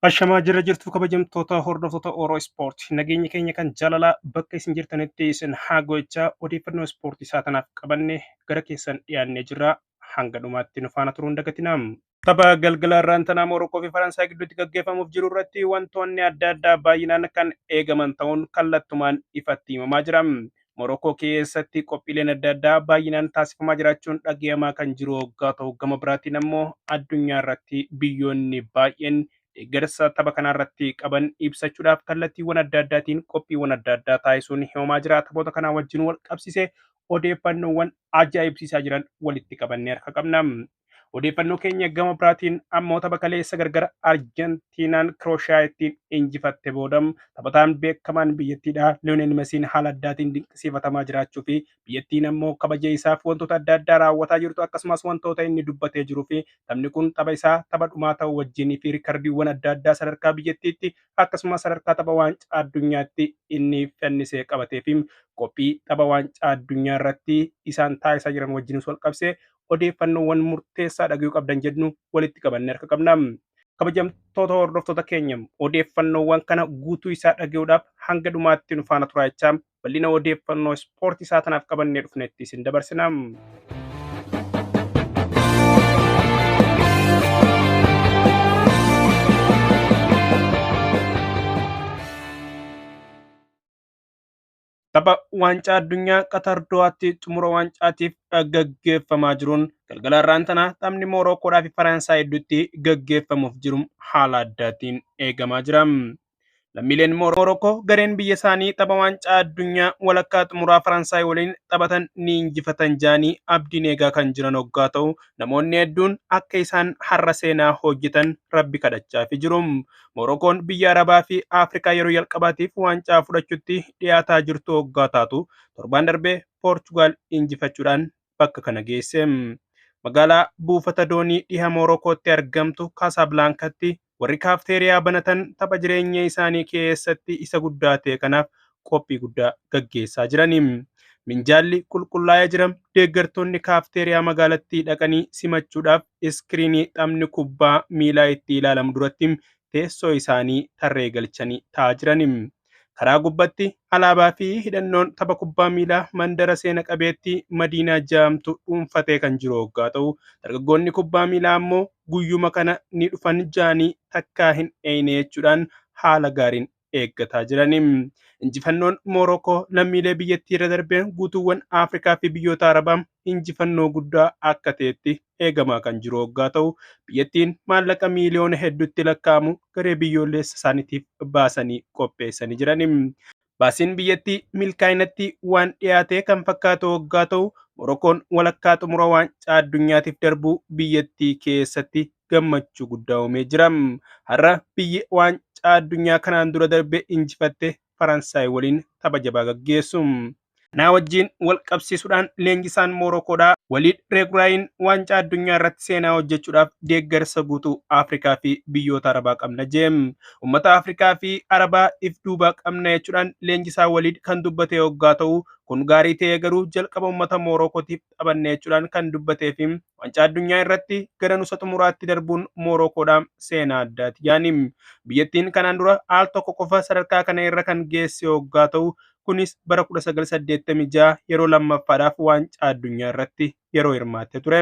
Ashamaa jira jirtu kabajamtoota hordoftoota Oro Sport. Nageenyi keenya kan jaalalaa bakka isin jirtanitti isin haa gochaa odeeffannoo ispoortii isaa tanaaf qabanne gara keessan dhiyaannee jirra. Hanga dhumaatti nu faana turuun dagatinaa. Tapha galgala irraan tanaa Morookoo fi Faransaay gidduutti gaggeeffamuuf jiru irratti wantoonni adda addaa baay'inaan kan eegaman ta'uun kallattumaan ifatti himamaa jira. Morookoo keessatti qophiileen adda addaa baay'inaan taasifamaa jiraachuun dhagayamaa kan jiru hoggaa ta'u, gama biraatiin ammoo addunyaa irratti biyyoonni baay'een deeggarsa tapha kanarratti qaban ibsachuudhaaf kallattiiwwan adda addaatiin qophiiwwan adda addaa taasisuun himamaa jira. Taphoota kanaa wajjin wal qabsiisee odeeffannoowwan ajaa'ibsiisaa jiran walitti qabannee harka qabna. Odeeffannoo keenya gama biraatiin ammoo tapha kaleessa gargara Arjentiinaan Kirooshiyaa ittiin injifatte booda taphataan beekamaan biyyattiidha Liyoonel Mesiin haala addaatiin dinqisiifatamaa jiraachuu fi biyyattiin ammoo kabaja isaaf wantoota adda addaa raawwataa jirtu, akkasumas wantoota inni dubbatee jiruu fi taphni kun tapha isaa tapha dhumaa ta'uu wajjinii fi riikardiiwwan adda addaa sadarkaa biyyattiitti akkasumas sadarkaa tapha waancaa addunyaatti inni fannisee qabatee fi qophii tapha waancaa addunyaa irratti isaan taasisaa jiran wajjinis wal qabsee odeeffannoowwan murteessaa dhagayuu qabdan jennu walitti qabannee harka qabna. Kabajamtoota hordoftoota keenya, odeeffannoowwan kana guutuu isaa dhagayuudhaaf hanga dhumaatti nu faana turaa jechaa bal'ina odeeffannoo ispoortii isaa tanaaf qabannee dhufnetti isin dabarsina. Tapha waancaa addunyaa Qatar Dohaatti xumura waancaatiif gaggeeffamaa jiruun galgala irraan tanaa taphni Morookoodhaa fi Faransaay gidduutti gaggeeffamuuf jiru haala addaatiin eegamaa jira. Lammiileen Morookoo gareen biyya isaanii tapha waancaa addunyaa walakkaa xumuraa Faransaay waliin taphatan ni injifatan jaanii abdiin eegaa kan jiran hoggaa ta'u, namoonni hedduun akka isaan har'a seenaa hojjetan rabbi kadhachaafii jiru. Morookoon biyya Arabaa fi Afrikaa yeroo jalqabaatiif waancaa fudhachuutti dhiyaataa jirtu hoggaa taatu, torbaan darbee Poorchugaal injifachuudhaan bakka kana geesse. Magaalaa buufata doonii dhiha Morookootti argamtu Kaasaabilaankaatti warri kaafteeriyaa banatan tapha jireenya isaanii keessatti isa guddaa ta'e kanaaf qophii guddaa gaggeessaa jirani. Minjaalli qulqullaa'ee jira. Deeggartoonni kaafteeriyaa magaalattii dhaqanii simachuudhaaf iskiriinii taphni kubbaa miilaa itti ilaalamu duratti teessoo isaanii tarree galchanii taa'aa jirani. Karaa gubbatti alaabaa fi hidhannoon tapha kubbaa miilaa mandara seena qabeettii Madiinaa jedhamtu dhuunfatee kan jiru hoggaa ta'u, dargaggoonni kubbaa miilaa ammoo guyyuma kana ni dhufan jaanii takkaa hin eeyne jechuudhaan haala gaariin eeggataa jirani. Injifannoon Morookoo lammiilee biyyattii irra darbee guutuuwwan Afrikaa fi biyyoota Arabaa injifannoo guddaa akka ta'etti eegamaa kan jiru hoggaa ta'u, biyyattiin maallaqa miiliyoona hedduutti lakkaa'amu garee biyyoolessa isaaniitiif baasanii qopheessanii jirani. Baasiin biyyattii milkaa'inatti waan dhiyaate kan fakkaatu hoggaa ta'u, Morookoon walakkaa xumura waancaa addunyaatiif darbuu biyyattii keessatti gammachuu guddaa uumee jira. Har'a biyyi waancaa addunyaa kanaan dura darbe injifatte Faransaay waliin tapha jabaa gaggeessu. Kanaa wajjin wal qabsiisuudhaan leenjisaan Morookoodhaa Waliid Regraayin waancaa addunyaa irratti seenaa hojjechuudhaaf deeggarsa guutuu Afrikaa fi biyyoota Arabaa qabna jeem. Uummata Afrikaa fi Arabaa if duubaa qabna jechuudhaan leenjisaa Waliid kan dubbate hoggaa ta'u, kun gaarii ta'ee garuu jalqaba uummata Morokootiif taphanne jechuudhaan kan dubbatee fi waancaa addunyaa irratti gara nusa xumuraatti darbuun Morookoodhaan seenaa addaati yaani. Biyyattiin kanaan dura al tokko qofa sadarkaa kana irra kan geesse hoggaa ta'u, kunis bara 1986 yeroo lammaffaadhaaf waancaa addunyaa irratti yeroo hirmaatte ture.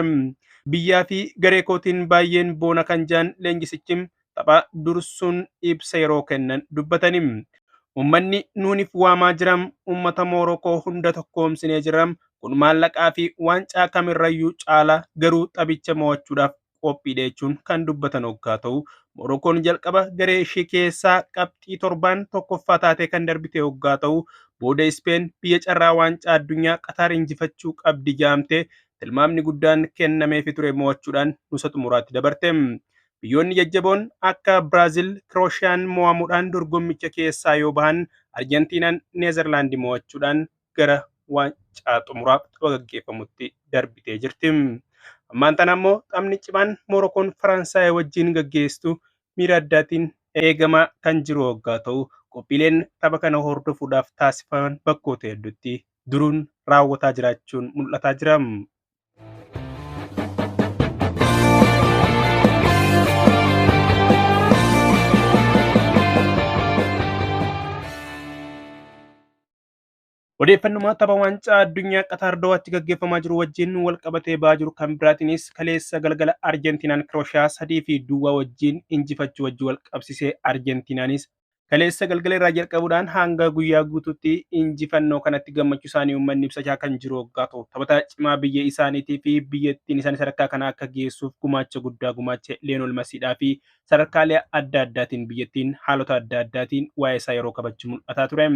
Biyyaa fi garee kootiin baay'een boona kan jaan leenjisichi tapha dursuun ibsa yeroo kennan dubbatani. Uummanni nuunif waamaa jiram, uummata Morookoo hunda tokkoomsinee jiram, kun maallaqaa fi waancaa kamirrayyuu caala, garuu taphicha mo'achuudhaaf qophiidha jechuun kan dubbatan hoggaa ta'u, Morookoon jalqaba garee ishee keessaa qabxii 7n tokkoffaa taatee kan darbite hoggaa ta'u, booda Ispeen biyya carraa waancaa addunyaa Qataar injifachuu qabdi jaamte tilmaamni guddaan kennameefii ture mo'achuudhaan nusa xumuraatti dabarte. Biyyoonni jajjaboon akka Biraazil, Kiroosiyaan mo'amuudhaan dorgommicha keessaa yoo bahan, Arjentiinaan Neezerlaandii mo'achuudhaan gara waancaa xumuraaf tapha gaggeeffamutti darbitee jirti. Ammaan tana ammoo taphni cimaan Morookoon Faransaay wajjin gaggeessitu miira addaatiin eegamaa kan jiru hoggaa ta'u, qophiileen tapha kana hordofuudhaaf taasifaman bakkoota hedduutti duruun raawwataa jiraachuun mul'ataa jira. Odeeffannoo tapha waancaa addunyaa Qatar Dohaatti gaggeeffamaa jiru wajjin wal qabatee ba'aa jiru kan biraatiinis kaleessa galgala Arjentiinaan Kirooshiyaa 3-0 wajjin injifachuu wajjin wal qabsiisee, Arjentiinaanis kaleessa galgala irraa jalqabuudhaan hanga guyyaa guutuutti injifannoo kanatti gammachuu isaanii uummanni ibsachaa kan jiru waggaa ta'u, taphataa cimaa biyya isaaniitii fi biyyattiin isaanii sadarkaa kana akka geessuuf gumaacha guddaa gumaache Leenol Masiidhaa fi sadarkaalee adda addaatiin biyyattiin haalota adda addaatiin waa'ee isaa yeroo kabajchu mul'ataa ture.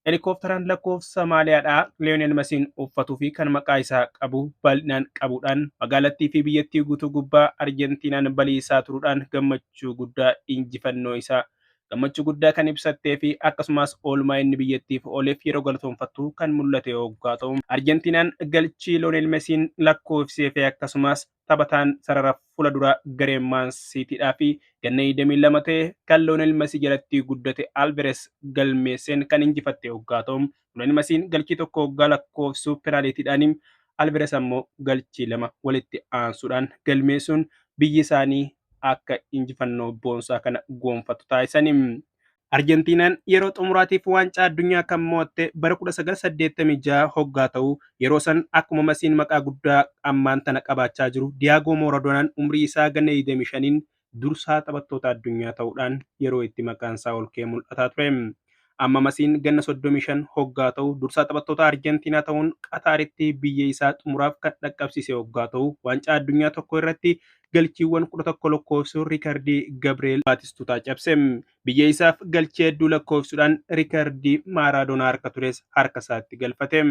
Helikoophteraan lakkoofsa maaliyaadhaa Leeyoonel Masiin uffatuu fi kan maqaa isaa qabu bal'inaan qabuudhaan magaalattii fi biyyattii guutuu gubbaa Arjentiinaan baliisaa turuudhaan gammachuu guddaa injifannoo isaa gammachuu guddaa kan ibsattee fi akkasumas oolmaa inni biyyattiif ooleef yeroo galatoonfattu kan mul'ate hoggaa ta'u, Arjentiinaan galchii Lionel Messiin lakkoofsee fi akkasumas taphataan sarara fuula duraa garee Maan Siitiidhaa fi ganna 22 ta'e kan Lionel Messi jalatti guddate Alvarez galmeesseen kan injifatte hoggaa ta'u, Lionel Messiin galchii tokko hoggaa lakkoofsuu penaaliitiidhaan, Alvarez ammoo galchii lama walitti aansuudhaan galmeessuun biyyi isaanii akka injifannoo boonsaa kana goonfatu taasisani. Arjentiinaan yeroo xumuraatiif waancaa addunyaa kan mo'atte bara 1986 hoggaa ta'u, yeroo san akkuma Masiin maqaa guddaa ammaan tana qabaachaa jiru Diyaagoo Maaradoonaan umrii isaa ganna 25n dursaa taphattoota addunyaa ta'uudhaan yeroo itti maqaan isaa ol ka'ee mul'ataa ture. Amma Masiin ganna 35 hoggaa ta'u dursaa taphattoota Arjentiinaa ta'uun Qataaritti biyya isaa xumuraaf kan dhaqqabsiise hoggaa ta'u, waancaa addunyaa tokko irratti galchiiwwan 11 lakkoofsuun riikardii Gabriel Baatistuutaa cabse. Biyya isaaf galchii hedduu lakkoofsuudhaan riikardii Maaraadoonaa harka tures harka isaatti galfate.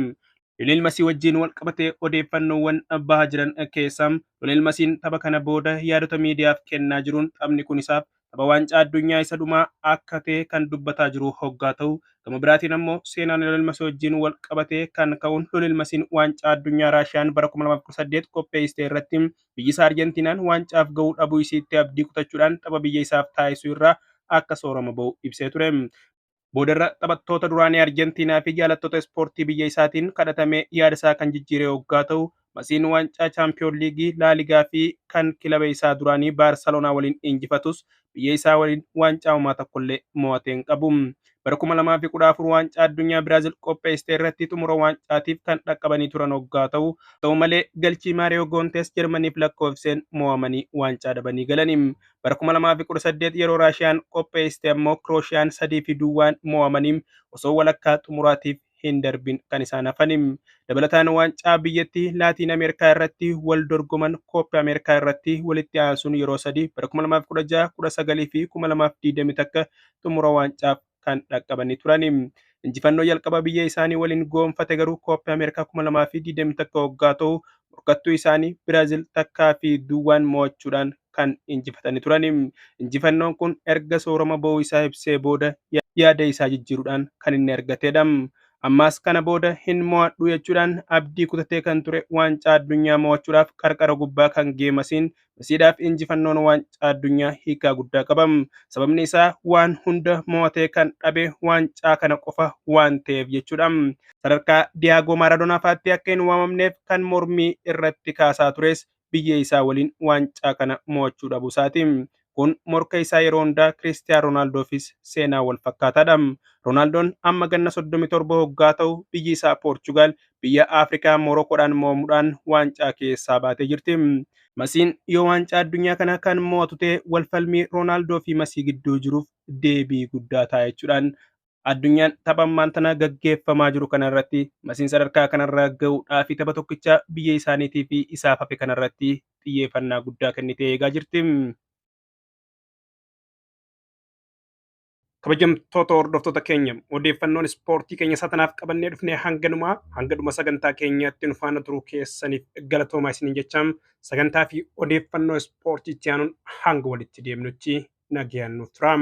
Lionel Messi wajjin wal qabatee odeeffannoowwan bahaa jiran keessaa, Lionel Messiin tapha kana booda yaadota miidiyaaf kennaa jiruun taphni kun isaaf tapha waancaa addunyaa isa dhumaa akka ta'e kan dubbataa jiru hoggaa ta'u, gama biraatiin ammoo seenaan Lionel Messi wajjin wal qabatee kan ka'uun Lionel Messiin waancaa addunyaa Raashiyaan bara 2018 qopheessite irratti biyyi isaa Arjentiinaan waancaaf gahuu dhabuu isiitti abdii kutachuudhaan tapha biyya isaaf taasisuu irraa akka soorama ba'u ibsee ture. Boodarra taphattoota duraanii Arjentiinaa fi jaalattoota ispoortii biyya isaatiin kadhatamee yaada isaa kan jijjiire hoggaa ta'u, Masiin waancaa Chaampiyoon Liigii, Laaligaa fi kan kilaba isaa duraanii Baarsalonaa waliin injifatus biyya isaa waliin waancaa homaa tokkollee mo'atee hin qabu. Bara 2014 waancaa addunyaa Biraazil qopheessite irratti xumura waancaatiif kan dhaqqabanii turan hoggaa ta'u, ta'u malee galchii Maariyoo Goontes Jarmaniif lakkoofseen mo'amanii waancaa dhabanii galani. Bara 2018 yeroo Raashiyaan qopheessite ammoo Kiroошiyaan 3-0 mo'amanii osoo walakkaa xumuraatiif hin darbin kan isaan hafani. Dabalataan waancaa biyyattii Laatiin Ameerikaa irratti wal dorgoman Kooppii Ameerikaa irratti walitti aansuun yeroo sadii bara 2016, 19 fi 2021 xumura waancaaf kan dhaqqabanii turani. Injifannoo jalqaba biyya isaanii waliin goonfate garuu Kooppii Ameerikaa 2021 hoggaa ta'u, morkattuu isaanii Biraazil 1-0 mo'achuudhaan kan injifatanii turani. Injifannoon kun erga soorama ba'uu isaa ibsee booda yaada isaa jijjiiruudhaan kan inni argatedha. Ammas kana booda hin mo'adhu jechuudhaan abdii kutatee kan ture waancaa addunyaa mo'achuudhaaf qarqara gubbaa kan ga'e Masiin, Masiidhaaf injifannoon waancaa addunyaa hiikaa guddaa qaba. Sababni isaa waan hunda mo'atee kan dhabe waancaa kana qofa waan ta'eef jechuudha. Sadarkaa Diyaagoo Maaradoonaa fa'aatti akka hin waamamneef kan mormii irratti kaasaa tures biyya isaa waliin waancaa kana mo'achuu dhabuu isaati. Kun morka isaa yeroo hundaa Kiristiyaa Roonaaldoofis seenaa wal fakkaataadha. Roonaaldon amma ganna 37 hoggaa ta'u biyyi isaa Poorchugaal biyya Afrikaa Morookoodhaan mo'amuudhaan waancaa keessaa baatee jirti. Masiin yoo waancaa addunyaa kana kan mo'atu ta'e walfalmii Roonaaldoo fi Masii gidduu jiruuf deebii guddaa ta'a jechuudhaan addunyaan tapha ammaan tana gaggeeffamaa jiru kanarratti Masiin sadarkaa kanarra gahuudhaa fi tapha tokkicha biyya isaaniitii fi isaaf hafe kanarratti xiyyeeffannaa guddaa kennitee eegaa jirti. Kabajamtoota hordoftoota keenya, odeeffannoon ispoortii keenya satanaaf qabannee dhufnee hanganumaa. Hanga dhuma sagantaa keenyaatti nu faana turuu keessaniif galatoomaa isiniin jechaa, sagantaa fi odeeffannoo ispoortii itti aanuun hanga walitti deemnutti nagayaan nuuf turaa.